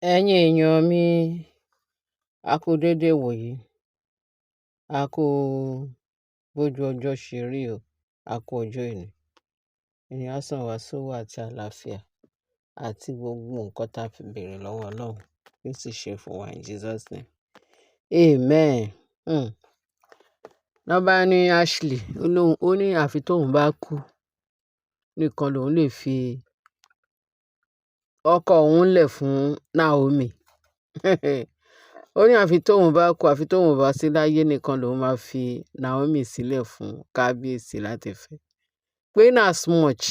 Ẹ̀yin èèyàn mi, a kú déédé wòyí, a kú bójú ọjọ́ ṣe rí o, a kú ọjọ́ òní. Ènìyàn á sàn wá sówó àti àlàáfíà àti gbogbo nǹkan tá a fi béèrè lọ́wọ́ Ọlọ́run yóò sì ṣe fún wa in Jesus name. Amen. Lọ́ bá ní Ashley, ó ní àfi tóun bá kú nìkan lòun lè fi ọkọ òun lẹ̀ fún Naomi. Ó ní àfi tóun bá kú, àfi tóun bá sí láyé nìkan lòun máa fi Naomi sílẹ̀ fún kábíyèsí láti fẹ́. Pé in as much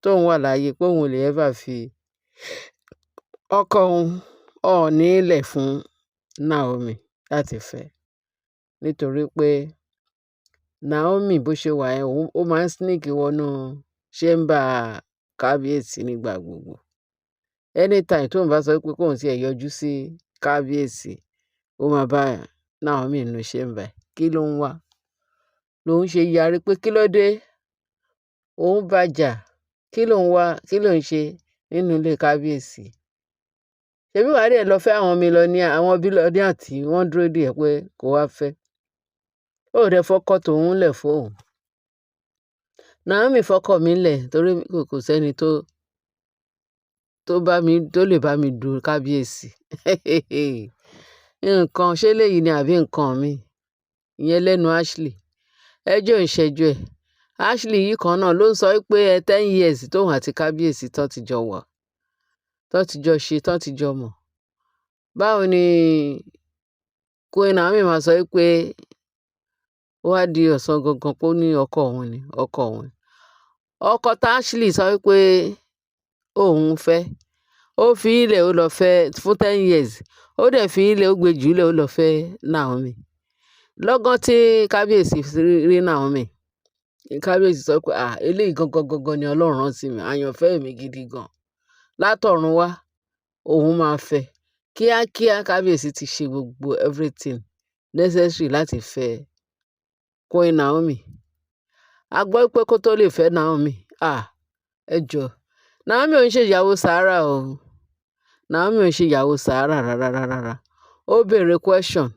tóun wà láyé, pé òun ò lè ever fi ọkọ òun Ọọ̀ni lẹ̀ fún Naomi láti fẹ́. Nítorí pé Naomi bó ṣe wà yẹn, ó máa ń sneak wọnú chamber kábíyèsí nígbà gbogbo. Anytime tóun bá sọ pé kóun tí ẹ yọjú sí kábíyèsí, ó máa bá Naomi nínú chamber. Kí ló ń wá? Lòun ṣe yarí pé kí ló dé? Òun bá jà. Kí ló ń wá? Kí ló ń ṣe nínú ilé kábíyèsí? Ṣebí wàá dẹ̀ lọ fẹ́ àwọn millionaire, àwọn billionaire tí wọ́n dúró dè ẹ́ pé kó wá fẹ́. Ó dẹ̀ fọkọ tòun lẹ̀ fóun. Naomi fọkọ mi lẹ̀ torí kò sẹ́ni tó bá mi tó lè bá mi du kábíyèsí. Nǹkan ṣé léyìí ni àbí nǹkan mi? Ìyẹn lẹ́nu Ashley. Ẹjọ́ ò ń ṣẹjọ́ ẹ̀. Ashley yìí kan náà ló ń sọ pé 10 years tóun àti kábíyèsí tán ti jọ wà, tán ti jọ ṣe, tán ti jọ mọ̀. Báwo ni Queen Naomi máa sọ pé ó wá di ọ̀sán gangan pé ó ní ọkọ òun ni, ọkọ òun. Ọkọ tá Ashley sọ pé òun fẹ́, ó fi í lẹ̀, ó lọ fẹ́ fún 10 years. Ó dẹ̀ fi í lẹ̀, ó gbé jùlẹ̀, ó lọ fẹ́ Naomi. Lọ́gán tí kábíyèsí rí Naomi, kábíyèsí sọ pé, "Ah, eléyìí gangan gangan ni Ọlọ́run rán sí mi, àyànfẹ́ mi gidi gan látọ̀run wá, òun máa fẹ́." Kíákíá, kábíyèsí ti ṣe gbogbo everything necessary láti fẹ́ Queen Naomi. A gbọ́ pé kó tó lè fẹ́ Naomi, ah, ẹ jọ̀ọ́, Naomi ò ń ṣe ìyàwó Sahara o. Naomi ò ń ṣe ìyàwó Sahara rárá rárá. Ó béèrè question,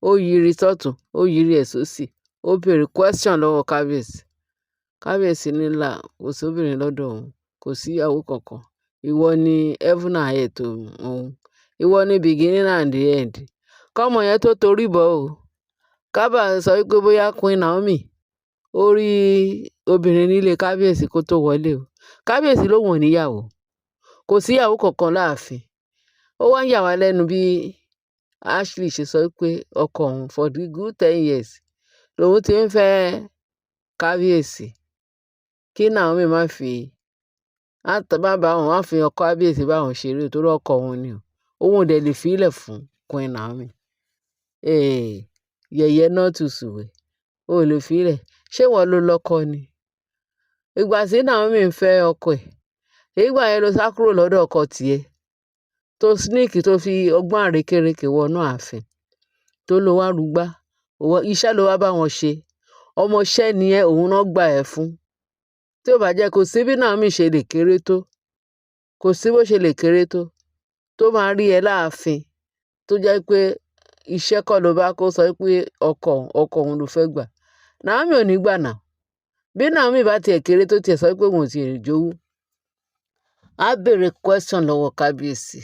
ó yiri sọ́tùn, ó yiri ẹ̀ sósì, ó béèrè question lọ́wọ́ kábíyèsí. Kábíyèsí ní là, kò sóbìnrin lọ́dọ̀ òun, kò sí ìyàwó kankan. Ìwọ ni heaven and earth òun, ìwọ ni beginning and the end. Kọ́mọ yẹn tó torí bọ̀ o, kábà sọ wípé bóyá Queen Naomi ó rí obìnrin nílé kábíyèsí kó tó wọlé o. Kábíyèsí lòun ò níyàwó, kò síyàwó kankan láàfin. Ó wá ń yà wá lẹ́nu bí Ashley ṣe sọ pé ọkọ òun for the good 10 years lòun ti ń fẹ́ kábíyèsí, kí Naomi má fi má bá òun, má fi ọkọ kábíyèsí bá òun ṣeré torí ọkọ òun ni o. Òun ò dẹ̀ lè fi í lẹ̀ fún Queen Naomi. Ee, yẹ̀yẹ́ náà tù sùwé, o ò lè fi í lẹ̀. Ṣé ìwọ ló lọ́kọ ni? Ìgbà tí Naomi ń fẹ́ ọkọ ẹ̀, ìgbà yẹn ló sá kúrò lọ́dọ̀ ọkọ tiẹ̀, tó sneak, tó fi ọgbọ́n àrékérekè wọnú ààfin, tó lọ wá rúgbá. Iṣẹ́ ló wá bá wọn ṣe. Ọmọọṣẹ́ ni ẹ́, òun náà gbà ẹ́ fún. Tí ó bá jẹ́, kò sí bí Naomi ṣe lè kéré tó, kò sí bó ṣe lè kéré tó máa rí ẹ láàfin, tó jẹ́ pé iṣẹ́ kọ́ ló bá kó sọ pé ọkọ òun ló fẹ́ gbà. Naomi ò ní gbà náà. Bí Naomi bá tiẹ̀ kéré tó tiẹ̀ sọ pé òun ò tiẹ̀ jowú, á béèrè question lọ́wọ́ kábíyèsí.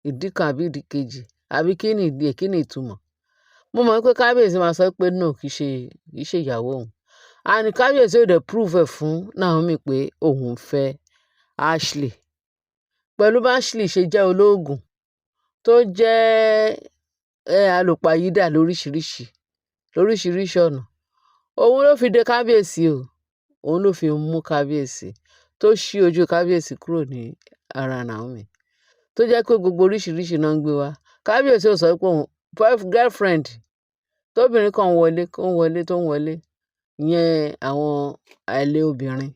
Ìdí kan àbí ìdí kejì, àbí kí ni ìdí ẹ̀, kí ni ìtumọ̀? Mo mọ̀ pé kábíyèsí máa sọ pé no, kì í ṣe ìyàwó òun. And kábíyèsí ò dẹ̀ prove ẹ̀ fún Naomi pé òun fẹ́ Ashley. Pẹ̀lú bí Ashley ṣe jẹ́ olóògùn, tó jẹ́ ẹ alùpàyídà lóríṣiríṣi, lóríṣiríṣi ọ̀nà, òun ló fi dé kábíyèsí o. Òun ló fi mú kábíyèsí, tó ṣí ojú kábíyèsí kúrò ní ara Naomi, tó jẹ́ pé gbogbo oríṣiríṣi náà ń gbé wá. Kábíyèsí ò sọ pé òun girlfriend tóbìnrin kan wọlé, kó ń wọlé, tó ń wọlé ìyẹn, àwọn àlè obìnrin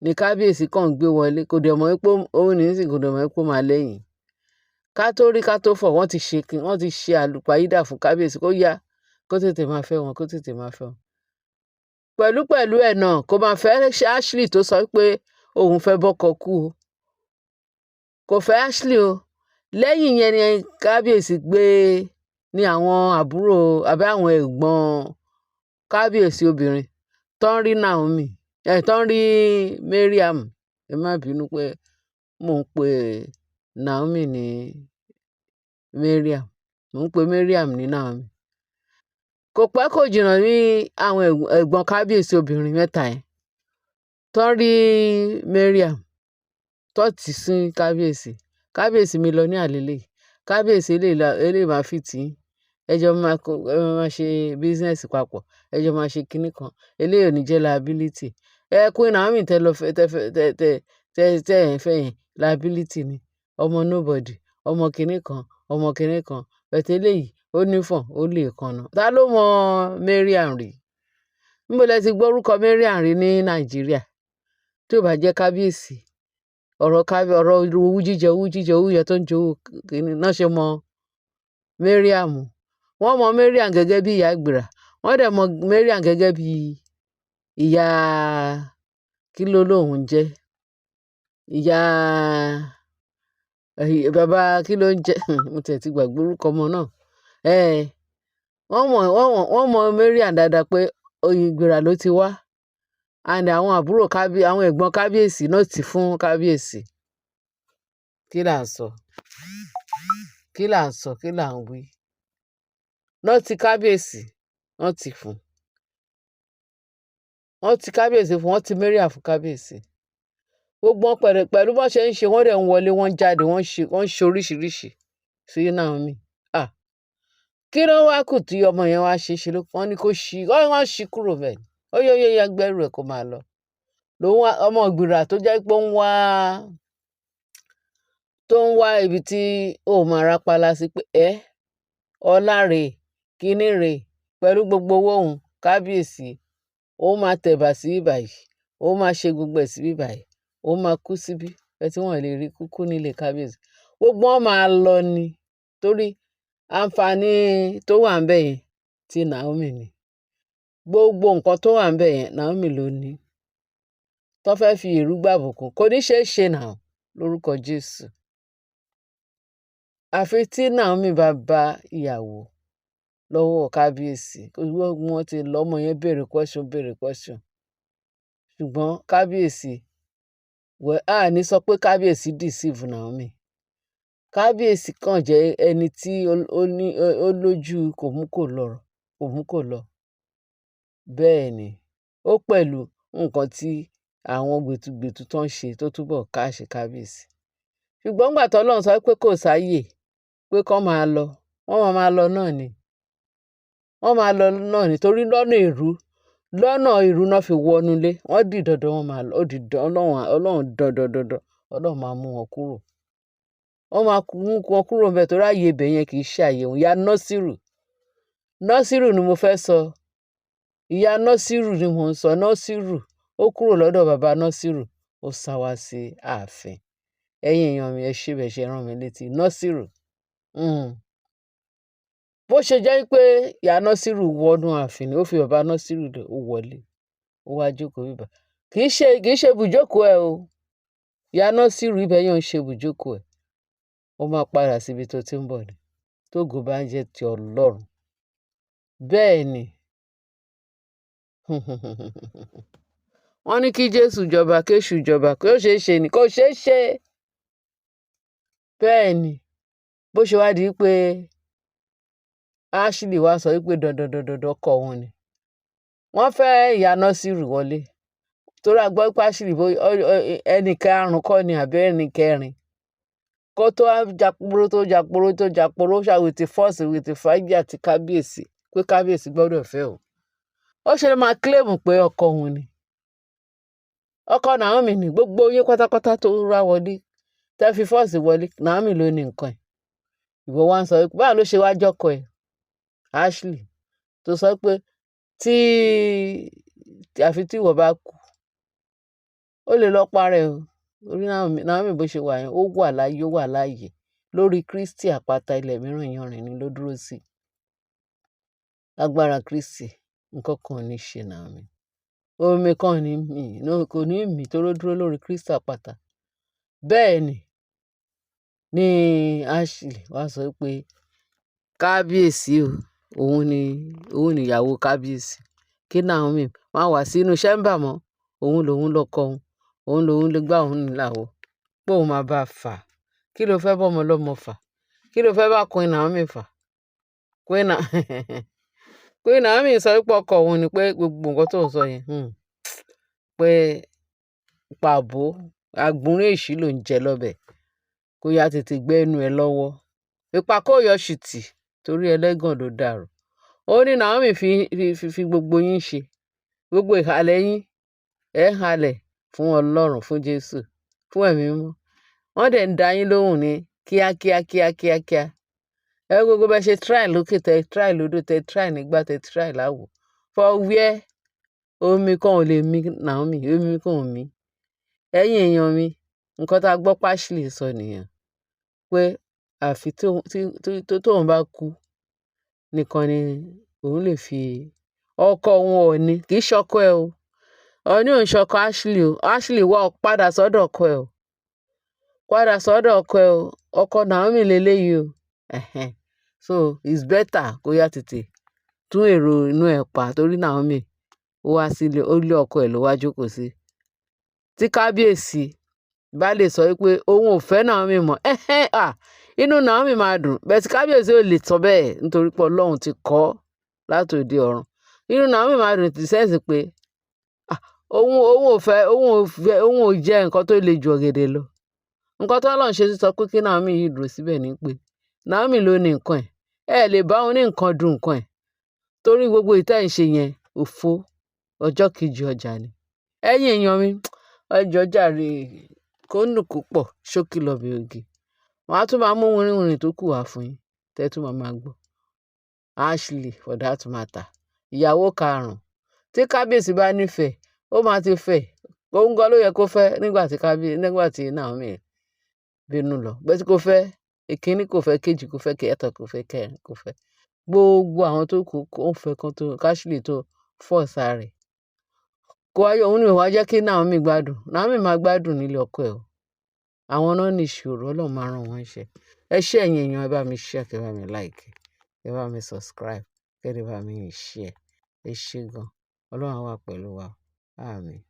ní kábíyèsí kàn ń gbé wọlé. Kò dẹ̀ mọ̀ pé òun ní sìn, kò dẹ̀ mọ̀ pé ó máa lẹ́yìn. Ká tó rí ká tó fọ̀, wọ́n ti ṣe àlùpàyídà fún kábíyèsí kó yá, kó tètè máa fẹ́ wọn, kó tètè máa fẹ́ wọn. Pẹ̀lú pẹ̀lú ẹ̀ náà, kó máa fẹ́ Ashley tó sọ pé òun fẹ́ bọ́kọ kú o. Kò fẹ́ Ashley o. Lẹ́yìn yẹn ni kábíyèsí gbé ní àwọn àbúrò àbí àwọn ẹ̀gbọ́n kábíyèsí obìnrin tó ń rí Naomi, ẹ̀ tó ń rí Mariam. Ẹ má bínú pé mò ń pe Naomi ní Mariam, mò ń pe Mariam ní Naomi. Kò pẹ́ kò jìnnà ní àwọn ẹ̀gbọ́n kábíyèsí obìnrin mẹ́ta yẹn tó ń rí Mariam tó tì sí kábíyèsí. Kábíyèsí mi lọ ní àlélẹ́, kábíyèsí eléyìí máa fit yín, ẹ jọ máa kó, ẹ máa ṣe business papọ̀, ẹ jọ máa ṣe kinní kan, eléyìí ò ní jẹ́ liability. Ẹ Queen Naomi tẹ lọ fẹ́, tẹ fẹ́, tẹ tẹ tẹ tẹ ẹ̀ ń fẹ́ yẹn, liability ni, ọmọ nobody, ọmọ kinní kan, ọmọ kinní kan. But eléyìí ó nífọ̀n, ó lè kanna. Ta ló mọ Mariam rí? Níbo lẹ ti gbọ́ orúkọ Mariam rí ní Nàìjíríà? Tí ò bá jẹ́ kábíyèsí, ọ̀rọ̀ kábí, ọ̀rọ̀ owú jíjẹ, owú jíjẹ, owú yẹn tó ń jowú kinní náà ṣe mọ Mariam. Wọ́n mọ Mariam gẹ́gẹ́ bí ìyá ìgbìrà. Wọ́n dẹ̀ mọ Mariam gẹ́gẹ́ bí ìyá kí ló lóun jẹ́? Ìyá bàbá kí ló ń jẹ́? Mo tiẹ̀ ti gbàgbé orúkọ ọmọ náà. Wọ́n mọ̀, wọ́n mọ Mariam dáadáa pé Ìgbìrà ló ti wá. And àwọn àbúrò kábí, àwọn ẹ̀gbọ́n kábíyèsí náà ti fún kábíyèsí. Kí là ń sọ? Kí là ń sọ? Kí là ń wí? Náà ti kábíyèsí, wọ́n ti fún. Wọ́n ti kábíyèsí fún, wọ́n ti Mariam fún kábíyèsí. Gbogbo wọn pẹ̀lú, pẹ̀lú bó ṣe ń ṣe, wọ́n dẹ̀ ń wọlé, wọ́n ń jáde, wọ́n ń ṣe oríṣìíríṣìí sí Naomi. Ah! Kí ló wá kù tí ọmọ yẹn wá ṣe ṣe ló wọ́n ní kó ṣí, wọ́n ṣí kúrò bẹ́ẹ̀ ni. Ó yẹ ó yẹ gbẹ́rù ẹ̀ kó máa lọ. Lòun wá ọmọ ìgbìrà tó jẹ́ pé ó ń wá, tó ń wá ibi tí ó máa rápálá sí pé ẹ́, ọlá rè, kíní rè, pẹ̀lú gbogbo owó òun, kábíyèsí, ó máa tẹ̀bà sí bíbàyìí, ó máa ṣe gbogbo ẹ̀ sí bíbàyìí, ó máa kú síbí. Ẹ tí wọ́n lè rí kúkú nílé kábíyèsí. Gbogbo wọn máa lọ ni torí àǹfààní tó wà níbẹ̀ yẹn ti Naomi ni. Gbogbo nǹkan tó wà níbẹ̀ yẹn Naomi ló ní. Tó fẹ́ fi èrú gbàbùkún kò ní ṣe é ṣe now lórúkọ Jésù. Àfi tí Naomi bá bá ìyàwó lọ́wọ́ kábíyèsí. Gbogbo wọn ti lọ, ọmọ yẹn béèrè question, béèrè question. Ṣùgbọ́n kábíyèsí, well, a ní sọ pé kábíyèsí deceive Naomi. Kábíyèsí kàn jẹ́ ẹni tí ó ní, ó lójú kò mú kò lọ, kò mú kò lọ. Bẹ́ẹ̀ ni, ó pẹ̀lú nǹkan tí àwọn gbẹtugbẹtu tó ń ṣe tó túbọ̀ káàṣì kábíyèsí. Ṣùgbọ́n nígbà tí Ọlọ́run sọ pé kò sáyè pé kó máa lọ, wọ́n máa máa lọ náà ni. Wọ́n máa lọ náà ni torí lọ́nà èrú náà fi wọnú ilé. Wọ́n di dandan wọ́n máa lọ, ó di dandan Ọlọ́run, Ọlọ́run dandan dandan, Ọlọ́run máa mú wọn kúrò. Wọ́n máa mú wọn kúrò níbẹ̀ torí ààyè ibẹ̀ yẹn kì í ṣe ààyè wọn. Ìyá Nọ́sírù, Nọ́sírù ni mo fẹ́ sọ. Ìyá Nọ́sírù ni mò ń sọ. Nọ́sírù, ó kúrò lọ́dọ̀ bàbá Nọ́sírù, ó sá wá sí ààfin. Ẹ̀yin èèyàn mi, ẹ ṣé bẹ́ẹ̀ ṣe rán mi létí. Nọ́sírù. Bó ṣe jẹ́ pé ìyá Nọ́sírù wọnú ààfin ni ó fi bàbá Nọ́sírù lẹ̀, ó wọlé, ó wá jókòó bíbà. Kì í ṣe ibùjókòó ẹ o. Ìyá Nọ́sírù ibẹ̀ yẹn ń ṣe ibùjókòó ẹ̀. Ó máa padà síbi tó ti ń bọ̀ ni. Tógo bá ń jẹ́ ti Ọlọ́run. Bẹ́ẹ̀ ni. Wọ́n ní kí Jésù jọba, kéṣù jọba, kó ṣe é ṣe ni, kó ṣe é ṣe. Bẹ́ẹ̀ ni. Bó ṣe wá di pé Ashley wá sọ wípé dandan dandan dandan ọkọ òun ni. Wọ́n fẹ́ ìyá Nọ́sírù wọlé. Torí a gbọ́ pé Ashley ẹni karùn-ún kọ́ ni àbí ẹni kẹrin. Kó tó wá japoro tó japoro tó japoro ṣá with the force, with the fire àti kábíyèsí pé kábíyèsí gbọ́dọ̀ fẹ́ òun. Ó ṣe lè máa claim pé ọkọ òun ni. Ọkọ Naomi ni gbogbo yín pátápátá tó rá wọlé. Tẹ́ fi force wọlé, Naomi ló ní nǹkan ẹ̀. Ìwọ wá ń sọ wípé báwo ló ṣe wá jọ́kọ ẹ̀? Ashley tó sọ pé tí àfi tí ìwọ bá kú, ó lè lọ parẹ́ o. Orí Naomi, Naomi bó ṣe wà yẹn, ó wà láyé, ó wà láàyè. Lórí Kristi àpáta ilẹ̀ mìíràn yanrìn ni ló dúró sí. Lágbára Kristi, nǹkan kan ò ní ṣe Naomi. Omi kan ò ní mì, kò ní mì torí ó dúró lórí Kristi àpáta. Bẹ́ẹ̀ ni. Ní Ashley wá sọ pé kábíyèsí o, òun ni, òun ni ìyàwó kábíyèsí. Kí Naomi má wá sínú chamber mọ́, òun lòun lọkọ òun, òun lòun lè gbá òun nílàwọ̀, pé òun máa bá a fà. Kí ló fẹ́ bá ọmọ ọlọ́mọ fà? Kí ló fẹ́ bá Queen Naomi fà? Queen Naomi sọ wípé ọkọ òun ni, pé gbogbo nǹkan tó ń sọ yẹn, pé pàbó àgbọ̀nrín èṣí ló ń jẹ lọ́bẹ̀. Kó yá tètè gbé ẹnu ẹ lọ́wọ́. Ìpàkọ́ ò yọ ṣìtì torí ẹlẹ́gàn ló dàrú. Ó ní Naomi fi gbogbo yín ṣe. Gbogbo ìhàlẹ̀ yín, ẹ̀ ń halẹ̀ fún Ọlọ́run, fún Jésù, fún ẹ̀mí mímọ́. Wọ́n dẹ̀ ń dá yín lóhùn ní kíákíá, kíákíá, kíá. Ẹ wo gbogbo bẹ ṣe try lókè, tẹ try lódò, tẹ try nígbà, tẹ try láwo. For where? Omi kan ò lè mí Naomi, omi kan ò mí. Ẹ̀yin èèyàn mi, nǹkan tí a gbọ́ pé Ashley sọ nìyẹn. Pé àfi tí tóun bá kú nìkan ni òun lè fi ọkọ òun Ọọ̀ni, kì í ṣọkọ ẹ o. Ọọ̀ni ò ń ṣọkọ Ashley o. Ashley, wá ọ padà sọ́dọ̀ ọkọ ẹ o. Padà sọ́dọ̀ ọkọ ẹ o. Ọkọ Naomi lélẹ́yìí o. Ẹ̀hẹn. So it's better kó yá tètè tún èrò inú ẹ pa torí Naomi ó wá sílé, ó lé ọkọ ẹ̀ ló wá jókòó sí. Tí kábíyèsí bá lè sọ wípé òun ò fẹ́ Naomi mọ́, ẹ̀hẹn, à, inú Naomi máa dùn. But kábíyèsí ò lè sọ bẹ́ẹ̀ nítorí pé Ọlọ́run ti kọ́ láti òde ọ̀run. Inú Naomi máa dùn in the sense pé, ah, òun ò fẹ́, òun ò jẹ́ nǹkan tó le ju ọ̀gẹ̀dẹ̀ lọ. Nǹkan tí Ọlọ́run ṣe sọ pé kí Naomi yìí dúró síbẹ̀ ni pé Naomi ló ní nǹkan ẹ̀. Ẹ lè bá òun ní nǹkan dùn nǹkan ẹ̀. Torí gbogbo ìtẹ́ ẹ̀ ń ṣe yẹn, òfo ọjọ́ kejì ọjà ni. Ẹ̀yin èèyàn mi, ẹ jọ̀ọ́ jàre, kó nù púpọ̀, ṣókí lọbẹ̀ oge. Màá tún máa mú wìrìwìrì tó kù wá fún yín, tẹ́ tún máa máa gbọ́. Ashley for that matter, ìyàwó karùn-ún. Tí kábíyèsí bá nífẹ̀ẹ́, ó máa ti fẹ́. Òun gan ló yẹ kó fẹ́ nígbà tí Naomi bínú lọ. But kò fẹ́, ìkíní kò fẹ́, kejì kò fẹ́, kẹta kò fẹ́, kẹrin kò fẹ́. Gbogbo àwọn tó kù ó fẹ́ kan tó Ashley tó force ara rẹ̀. Kò wá, òun ni ò wá jẹ́ kí Naomi gbádùn. Naomi máa gbádùn nílé ọkọ ẹ̀ o. Àwọn náà ní ìṣòro, Ọlọ́run máa rán wọn iṣẹ́. Ẹ ṣé ẹ̀yin èèyàn, ẹ bá mi share, kí ẹ bá mi like, kí ẹ bá mi subscribe, kí ẹ bá mi share. Ẹ ṣé gan. Ọlọ́run á wà pẹ̀lú wa. Àmín.